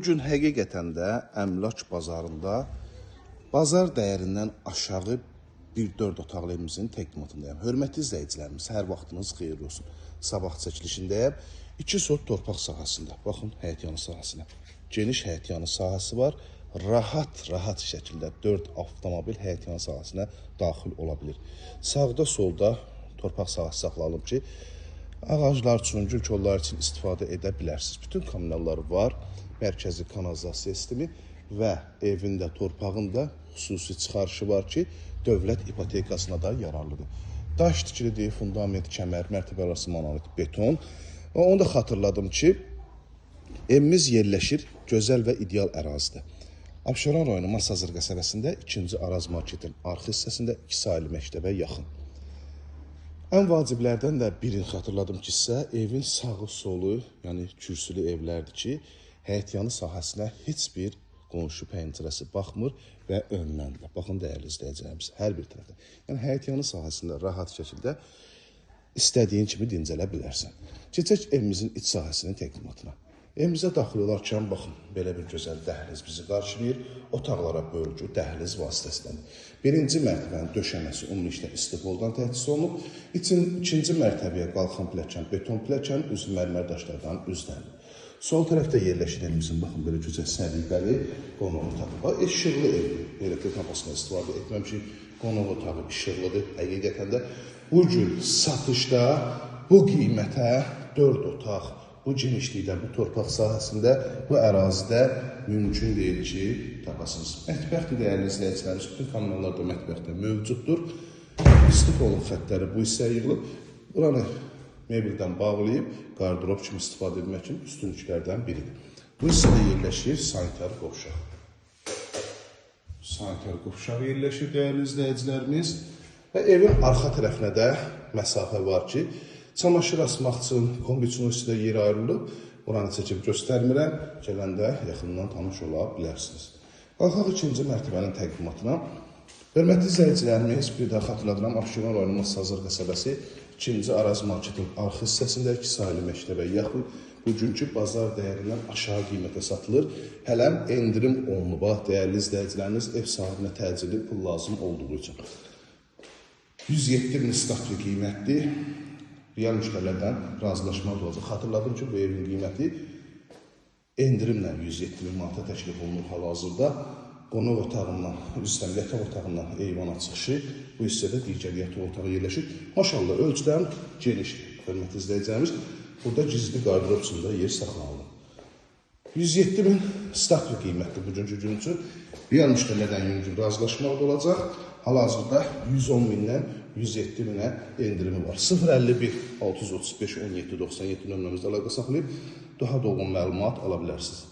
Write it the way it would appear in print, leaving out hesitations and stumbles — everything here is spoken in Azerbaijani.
Bu gün həqiqətən də əmlak bazarında bazar dəyərindən aşağı bir 4 otaqlı evimizin təqdimatındayam. Hörmətli izləyicilərimiz, hər vaxtınız xeyirli olsun. Sabah çəkilişindəyəm. 2 sot torpaq sahəsində. Baxın həyətyanı sahəsinə. Geniş həyətyanı sahəsi var. Rahat şəkildə 4 avtomobil həyətyanı sahəsinə daxil ola bilir. Sağda, solda torpaq sahəsi saxlanılıb ki, ağaclar üçün, gül kollar üçün istifadə edə bilərsiniz. Bütün kommunallar var. Mərkəzi kanalizasiya sistemi və evində, torpağın da xüsusi çıxarışı var ki, dövlət ipotekasına da yararlıdır. Daş tikilidir, fundament, kəmər, mərtəbə arası monolit, beton. Və onu da xatırladım ki, evimiz yerləşir gözəl və ideal ərazidə. Abşeron rayonu Masazır qəsəbəsində 2-ci Araz marketin arxa hissəsində 2 saylı məktəbə yaxın. Ən vaciblərdən də birini xatırladım ki, sizə evin sağı solu, yəni kürsülü evlərdir ki, həyətyanı sahəsinə heç bir qonşu pəncərəsi baxmır və öndəndir. Baxın dəyərli izləyicilərimiz, hər bir tərəfdə. Yəni həyətyanı sahəsində rahat şəkildə istədiyin kimi dincələ bilərsən. Keçək evimizin iç sahəsinin təqdimatına. Evimizə daxil olarkən baxın, belə bir gözəl dəhliz bizi qarşılayır. Otaqlara bölgü dəhliz vasitəsilə. Birinci mərtəbənin döşəməsi ümumilikdə istifoldan təchiz olunub. İkinci mərtəbəyə qalxan pilləkən beton pilləkən, üzü mərmər daşlardan üzlənib. Sol tərəfdə yerləşir evimizin, baxın, belə gözəl səliqəli qonaq otağı. Bax, işıqlı evdir. Elektrik lampasından istifadə etməmişik. Qonaq otağı işıqlıdır. Həqiqətən də bu gün satışda bu qiymətə 4 otaq, bu genişlikdə, bu torpaq sahəsində, bu ərazidə mümkün deyil ki, tapasınız. Mətbəxdir dəyərli izləyicilərimiz, bütün kommunallarda mətbəxdə mövcuddur. İstifolun xəttləri bu hissəyə yığılıb. Buranı mebeldən bağlayıb, qardırob kimi istifadə etmək üçün üstünlüklərdən biridir. Bu hissədə yerləşir sanitar qovşaq. Sanitar qovşaq yerləşir dəyərli izləyicilərimiz. Və evin arxa tərəfinə də məsafə var ki, çamaşır asmaq üçün, kombi üçün o hissədə yer ayrılıb. Buranı çəkib göstərmirəm. Gələndə yaxından tanış ola bilərsiniz. Qalxaq ikinci mərtəbənin təqdimatına. Hörmətli izləyicilərimiz, bir daha xatırladıram, Abşeron rayonu Masazır qəsəbəsi 2-ci Araz marketin arxa hissəsində 2 saylı məktəbə yaxın bugünkü bazar dəyərindən aşağı qiymətə satılır. Hələm endirim olunub, dəyərli izləyicilərimiz, ev sahibinə təcili pul lazım olduğu üçün. 107 min stavka qiymətdir. Real müştərilərdən razılaşmaq olacaq. Xatırladım ki, bu evin qiyməti endirimlə 107 min manata təklif olunur hal-hazırda. Qonaq otağından, üzrə yataq otağından eyvana çıxışı, bu hissədə digər yataq otağı yerləşir. Maşallah, ölçülərin genişdir. Hörmətli izləyicilərimiz, burada gizli qardırob üçün də yer saxlanılır. 107 min stavka qiymətli bugünkü gün üçün. Real müştərilərdən yüngül razılaşmaq da olacaq. Hal-hazırda 110 mindən 107 minə endirimi var. 051 635 17 97 nömrəmizdə əlaqə saxlayıb daha dolğun məlumat ala bilərsiniz.